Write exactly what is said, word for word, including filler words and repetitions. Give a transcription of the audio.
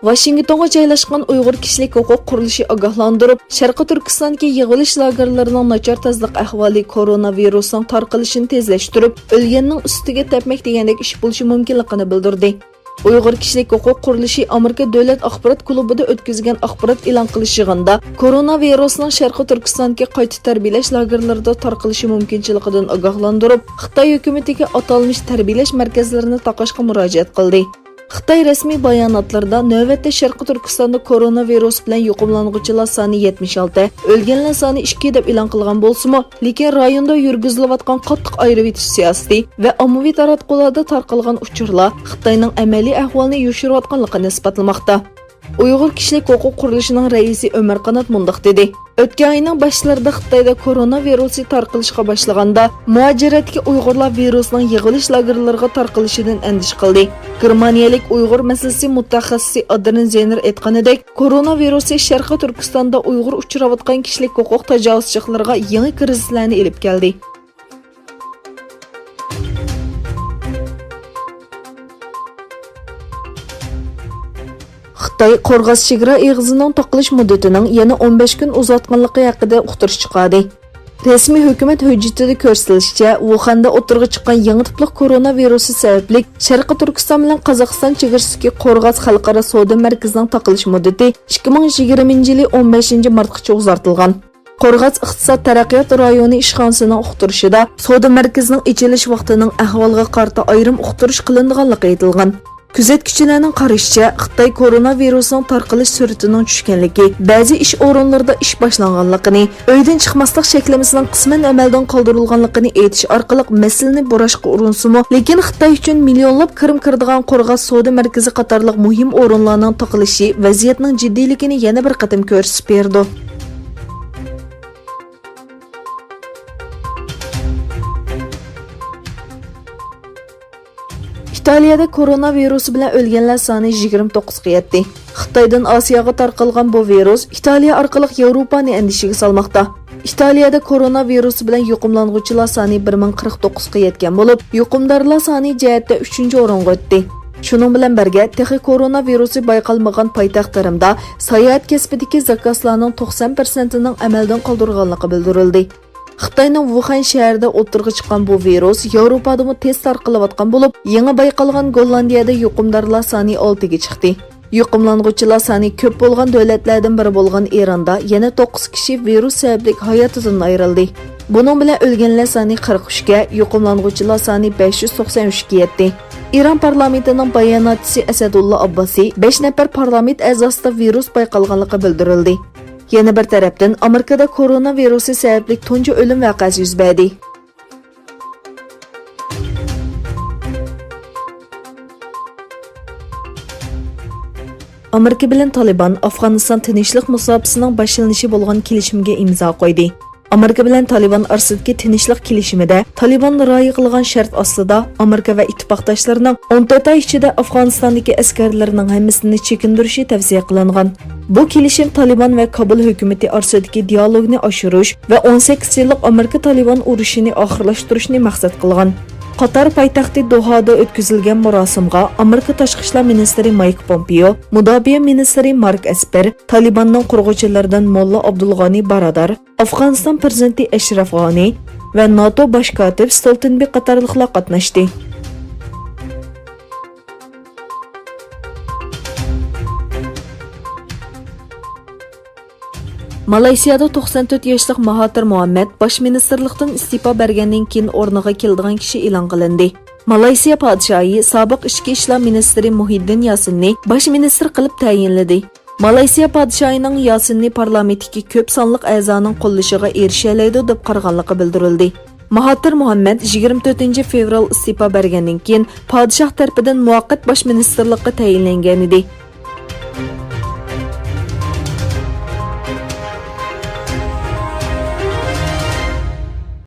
ۋاشىنگتونغا جايلاشقان ئۇيغۇر كىشىلىك ھوقۇق قۇرۇلۇشى ئاگاھلاندۇرۇپ، شەرقىي تۈركىستاندىكى يىغىۋېلىش لاگېرلىرىنىڭ ناچار تازىلىق ئەھۋالى كوروناۋىرۇسنىڭ تارقىلىشىنى تېزلەشتۈرۈپ، ئۆلگەننىڭ ئۈستىگە تەپمەك دېگەندەك ئىش بولۇشى مۇمكىنلىقىنى بىلدۈردى. ئۇيغۇر كىشىلىك ھوقۇق قۇرۇلۇشى ئامېرىكا دۆلەت ئاخبارات كۇلۇبىدا ئۆتكۈزگەن ئاخبارات ئېلان قىلىش يىغىنىدا كوروناۋىرۇسنىڭ شەرقىي تۈركىستاندىكى قايتا تەربىيەلەش لاگېرلىرىدا تارقىلىشى مۇمكىنچىلىكىدىن ئاگاھلاندۇرۇپ، خىتاي ھۆكۈمىتىگە ئاتالمىش تەربىيەلەش مەركەزلىرىنى تاقاشقا مۇراجىئەت قىلدى. خىتاي رەسمىي باياناتلىرىدا نۆۋەتتە شەرقىي تۈركىستاندا كورونا ۋىرۇسى بىلەن يۇقۇملانغۇچىلار سانى يەتمىش ئالتە، ئۆلگەنلەر سانى ئىككى دەپ ئېلان قىلغان بولسىمۇ، لېكىن رايوندا يۈرگۈزۈلۈۋاتقان قاتتىق ئايرىۋېتىش سىياسىتى ۋە ئاممىۋى تاراتقۇلاردا تارقالغان ئۇچۇرلار خىتاينىڭ ئەمەلىي ئەھۋالنى يوشۇرۇۋاتقانلىقىنى ئىسپاتلىماقتا. ئۇيغۇر كىشىلىك ھوقۇق قۇرۇلۇشىنىڭ رەئىسى ئۆمەر قانات مۇنداق دېدى: ئۆتكەن ئاينىڭ باشلىرىدا خىتايدا كورونا ۋىرۇسى تارقىلىشقا باشلىغاندا، مۇھاجىرەتتىكى ئۇيغۇرلار ۋىرۇسنىڭ يىغىۋېلىش لاگېرلىرىغا تارقىلىشىدىن ئەندىشە قىلدى. گېرمانىيەلىك ئۇيغۇر مەسىلىسى مۇتەخەسسىسى ئادرېن زېنېر ئېيتقىنىدەك، كورونا ۋىرۇسى شەرقىي تۈركىستاندا ئۇيغۇر ئۇچراۋاتقان كىشىلىك ھوقۇق تاجاۋۇزچىلىقلىرىغا يېڭى كىرىزىسلەرنى ئېلىپ كەلدى. خىتاي قورغاس چېگرا ئېغىزىنىڭ تاقىلىش مۇددىتىنىڭ يەنە ئون بەش كۈن ئۇزارتقانلىقى ھەققىدە ئۇقتۇرۇش چىقاردى. رەسمىي ھۆكۈمەت ھۆججىتىدە كۆرسىتىلىشىچە، ۋۇخەندە ئوتتۇرىغا چىققان يېڭى تىپلىق كورونا ۋىرۇسى سەۋەبلىك شەرقىي تۈركىستان بىلەن قازاقىستان چېگرىسىدىكى قورغاس خەلقئارا سودا مەركىزىنىڭ تاقىلىش مۇددىتى ئىككى مىڭ يىگىرمىنچى يىلى ئون بەشىنچى مارتقىچە ئۇزارتىلغان. قورغاس ئىقتىساد تەرەققىيات رايونى ئىشخانىسىنىڭ ئۇقتۇرۇشىدا، سودا مەركىزىنىڭ ئېچىلىش ۋاقتىنىڭ ئەھۋالغا قارىتا ئايرىم ئۇقتۇرۇش قىلىنىدىغانلىقى ئېيتىلغان. كۆزەتكۈچىلەرنىڭ قارىشىچە، خىتاي كورونا ۋىرۇسىنىڭ تارقىلىش سۈرئىتىنىڭ چۈشكەنلىكى، بەزى ئىش ئورۇنلىرىدا ئىش باشلانغانلىقىنى، ئۆيدىن چىقماسلىق چەكلىمىسىنىڭ قىسمەن ئەمەلدىن قالدۇرۇلغانلىقىنى ئېيتىش ئارقىلىق مەسىلىنى بۇراشقا ئۇرۇنسىمۇ، لېكىن خىتاي ئۈچۈن مىليونلاپ كىرىم كىرىدىغان قورغاس سودا مەركىزى قاتارلىق مۇھىم ئورۇنلارنىڭ تاقىلىشى ۋەزىيەتنىڭ جىددىيلىكىنى يەنە بىر قېتىم كۆرسىتىپ بېرىدۇ. ئىتالىيەدە كورونا ۋىرۇسى بىلەن ئۆلگەنلەر سانى يىگىرمە توققۇزغا يەتتى. خىتايدىن ئاسىياغا تارقالغان بۇ ۋىرۇس ئىتالىيە ئارقىلىق ياۋروپانى ئەندىشىگە سالماقتا. ئىتالىيەدە كورونا ۋىرۇسى بىلەن يۇقۇملانغۇچىلار سانى بىر مىڭ قىرىق توققۇزغا يەتكەن بولۇپ، يۇقۇمدارلار سانى جەھەتتە ئۈچىنچى ئورۇنغا ئۆتتى. شۇنىڭ بىلەن بىرگە، تېخى كورونا ۋىرۇسى بايقالمىغان پايتەخت رىمدا ساياھەت كەسپىدىكى زاكازلارنىڭ توقسان پىرسەنتىنىڭ ئەمەلدىن قالدۇرۇلغانلىقى بىلدۈرۈلدى. خىتاينىڭ ۋۇخەن شەھىرىدە ئوتتۇرىغا چىققان بۇ ۋىرۇس ياۋروپادىمۇ تېز تارقىلىۋاتقان بولۇپ، يېڭى بايقالغان گوللاندىيەدە يۇقۇمدارلار سانى ئالتىگە چىقتى. يۇقۇملانغۇچىلار سانى كۆپ بولغان دۆلەتلەردىن بىرى بولغان ئىراندا يەنە توققۇز كىشى ۋىرۇس سەۋەبلىك ھاياتىدىن ئايرىلدى. بۇنىڭ بىلەن ئۆلگەنلەر سانى قىرىق ئۈچكە، يۇقۇملانغۇچىلار سانى بەش يۈز توقسان ئۈچكە يەتتى. ئىران پارلامېنتىنىڭ باياناتچىسى ئەسەدۇللا ئابباسى بەش نەپەر پارلامېنت ئەزاسىدا ۋىرۇس بايقالغانلىقى بىلدۈرۈلدى. يەنە بىر تەرەپتىن، ئامېرىكىدا كورونا ۋىرۇسى سەۋەبلىك تۇنجى ئۆلۈم ۋەقەسى يۈز بەردى. ئامېرىكا بىلەن تالىبان ئافغانىستان تىنچلىق مۇساپىسىنىڭ باشلىنىشى بولغان كېلىشىمگە ئىمزا قويدى. ئامېرىكا بىلەن تالىبان ئارىسىدىكى تىنچلىق كېلىشىمىدە تالىبان رىئايە قىلغان شەرت ئاستىدا ئامېرىكا ۋە ئىتتىپاقداشلىرىنىڭ ئون تۆت ئاي ئىچىدە ئافغانىستاندىكى ئەسكەرلىرىنىڭ ھەممىسىنى چېكىندۈرۈشى تەۋسىيە قىلىنغان. بۇ كېلىشىم تالىبان ۋە كابۇل ھۆكۈمىتى ئارىسىدىكى دىئالوگنى ئاشۇرۇش ۋە ئون سەككىز يىللىق ئامېرىكا-تالىبان ئۇرۇشىنى ئاخىرلاشتۇرۇشنى مەقسەت قىلغان. قاتار پايتەختى دوھادا ئۆتكۈزۈلگەن مۇراسىمغا ئامېرىكا تاشقى ئىشلار مىنىستىرى مايك پومپېئو، مۇداپىئە مىنىستىرى مارك ئەسپېر، تالىباننىڭ قۇرغۇچىلىرىدىن موللا ئابدۇلغانى بارادار، ئافغانىستان پىرېزىدېنتى ئەشرەف غانى ۋە ناتو باش كاتىپ ستولتېنبېرگ قاتارلىقلار قاتناشتى. مالايسىيادا توقسان تۆت ياشلىق ماھاتىر مۇھەممەد باش مىنىستىرلىقتىن ئىستېپا بەرگەندىن كېيىن ئورنىغا كېلىدىغان كىشى ئېلان قىلىندى. مالايسىيا پادىشاھى سابىق ئىچكى ئىشلار مىنىستىرى مۇھىددىن ياسىننى باش مىنىستىر قىلىپ تەيىنلىدى. مالايسىيا پادىشاھىنىڭ ياسىننى پارلامېنتتىكى كۆپ سانلىق ئەزانىڭ قوللىشىغا ئېرىشەلەيدۇ دەپ قارىغانلىقى بىلدۈرۈلدى. ماھاتىر مۇھەممەد يىگىرمە تۆتىنچى فېۋرال ئىستېپا بەرگەندىن كېيىن، پادىشاھ تەرىپىدىن مۇۋەققەت باش مىنىستىرلىققا تەيىنلەنگەنىدى.